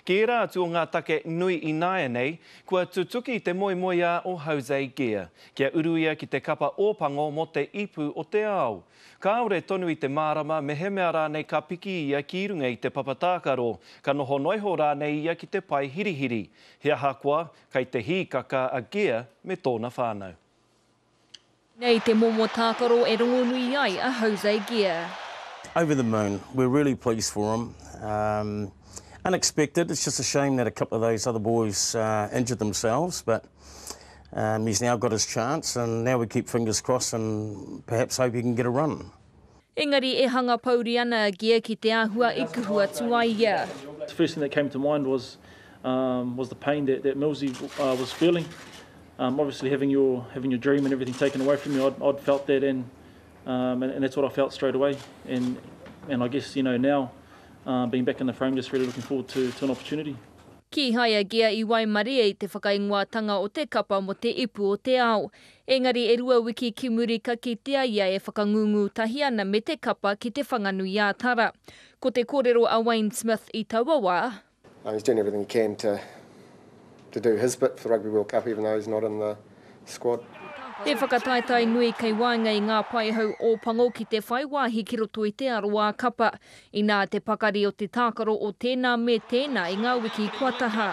Ki ērā atu o ngā take nui ināianei, kua tutuki te moemoeā o Jose Gear, kia uru ia ki te kapa Ōpango mō te Ipu o te Ao. Kāore tonu i te mārama mehemea rānei ka piki ia ki runga i te papa tākaro, ka noho noiho rānei ia ki te pae hirihiri. He ahakoa, kei te hīkaka a Gear me tōna whānau. Nei te momo tākaro e rongonui ai a Jose Gear. Over the moon. We're really pleased for him. Um, unexpected. It's just a shame that a couple of those other boys uh, injured themselves, but um, he's now got his chance, and now we keep fingers crossed and perhaps hope he can get a run. Engari e hanga pouri ana a Gear ki te āhua i kuhu atu ai ia. The first thing that came to mind was um, was the pain that, that Millsy uh, was feeling. Um, obviously having your having your dream and everything taken away from you, I'd, I'd felt that and, um, and, and that's what I felt straight away. And and I guess you know now uh, being back in the frame, just really looking forward to, to an opportunity. Kīhai a Gear i waimarie i te whakaingoatanga o te kapa mō te Ipu o te Ao. Engari e rua wiki ki muri ka kitea ia e whakangungu tahi ana me te kapa ki Te Whanganui-ā-Tara. Ko te kōrero a Wayne Smith i taua wā, He's doing everything he can to to do his bit for the Rugby World Cup even though he's not in the squad. He whakataetae nui kei waenga i ngā paihau Ōpango ki te whai wāhi ki roto i te aroā kapa. Inā te pakari o te tākaro o tēnā me tēnā i ngā wiki kua taha.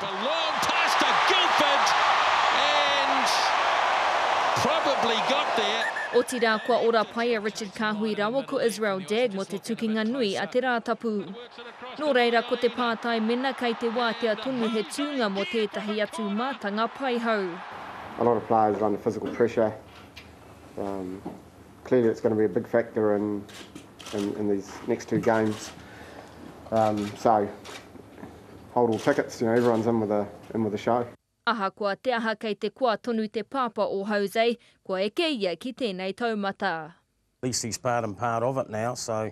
Otirā kua ora pai a Richard Kahui rāua ko Israel Dagg mō te tukinga nui a te Rātapu. Nō reira, ko te pātai mena kei te wātea tonu he tūnga mō tētahi atu mātanga paihau. A lot of players are under physical pressure. Um, clearly it's going to be a big factor in, in, in these next two games. Um, so hold all tickets, you know, everyone's in with a, in with a show. Ahakoa te aha kei te koa tonu te pāpā o Jose, kua eke ia ki tēnei taumata. At least he's part and part of it now, so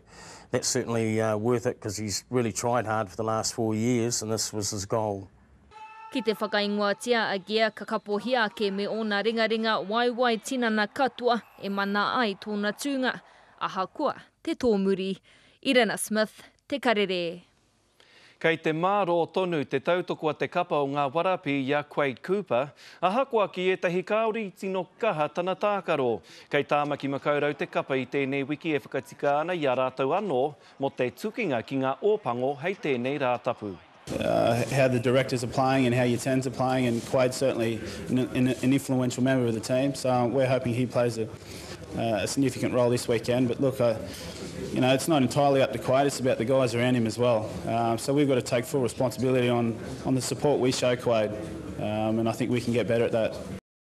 that's certainly uh, worth it because he's really tried hard for the last four years and this was his goal. Ki te whakaingoatia a Gear ka kapohia ake me ōna ringaringa waewae tinana katoa e mana ai tōna tūnga, ahakoa te tōmuri. Irena Smith, Te Karere. Kei te mārō tonu te tautoko a te kapa o ngā Warapī i a Quade Cooper, ahakoa ki ētahi kāore i tino kaha tana tākaro. Kei Tāmaki Makaurau te kapa i tēnei wiki e whakatika ana i a rātou anō mō te tukinga ki ngā Ōpango hei tēnei Rātapu. How the directors are playing and how your tens are playing and Quade's certainly an, an influential member of the team so we're hoping he plays a, uh, a significant role this weekend but look I, you know it's not entirely up to Quade it's about the guys around him as well um, so we've got to take full responsibility on, on the support we show Quade um, and I think we can get better at that.